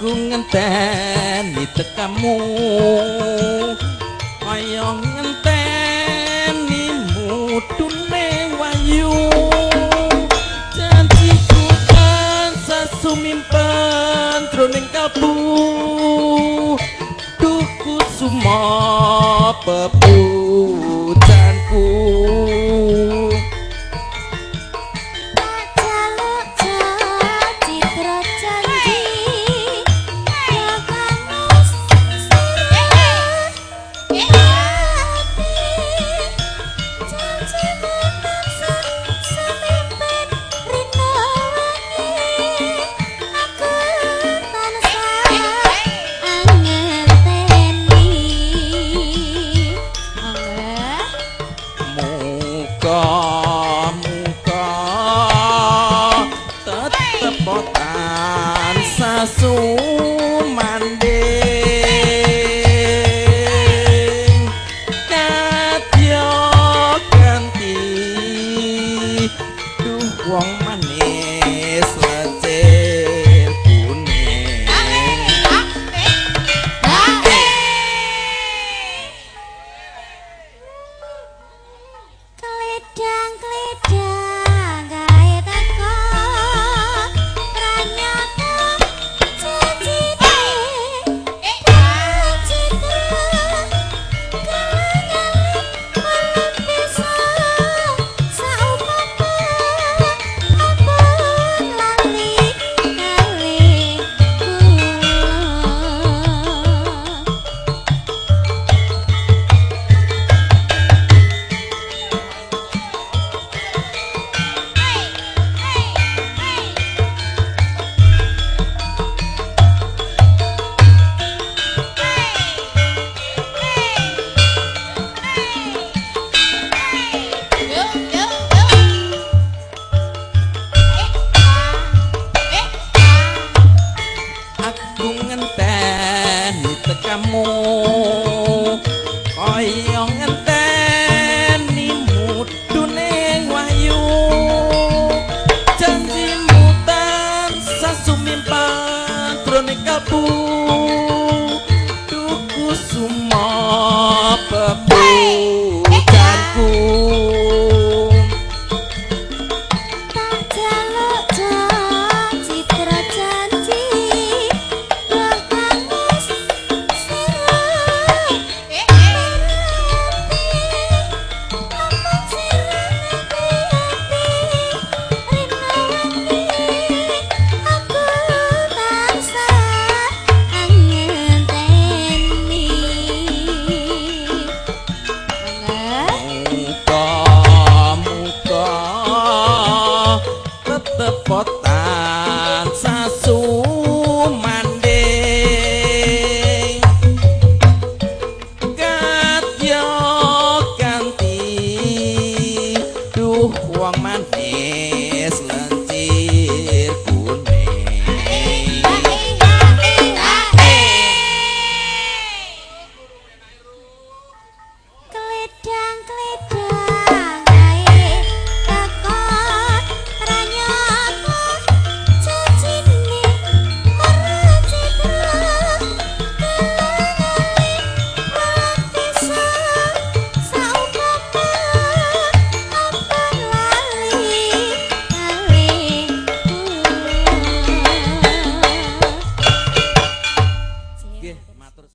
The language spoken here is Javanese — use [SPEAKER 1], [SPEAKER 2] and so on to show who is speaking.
[SPEAKER 1] Aku ngenteni tekamu kaya ngenteni mudune wahyu. Janjiku tansah sumimpen jroning kalbu, duku sumo pepujanku. Muka tetep tansah sumandhing kadya ganti duh wong manis lecir kuning.
[SPEAKER 2] Kledang-kledang gawe teko pranyata janjine citra kalangan melebesa saupama ampun lali kali kula.
[SPEAKER 1] Aku ngenteni tekamu kaya ngenteni mudune wahyu. Janjimu tansah sumimpen jroning kalbu,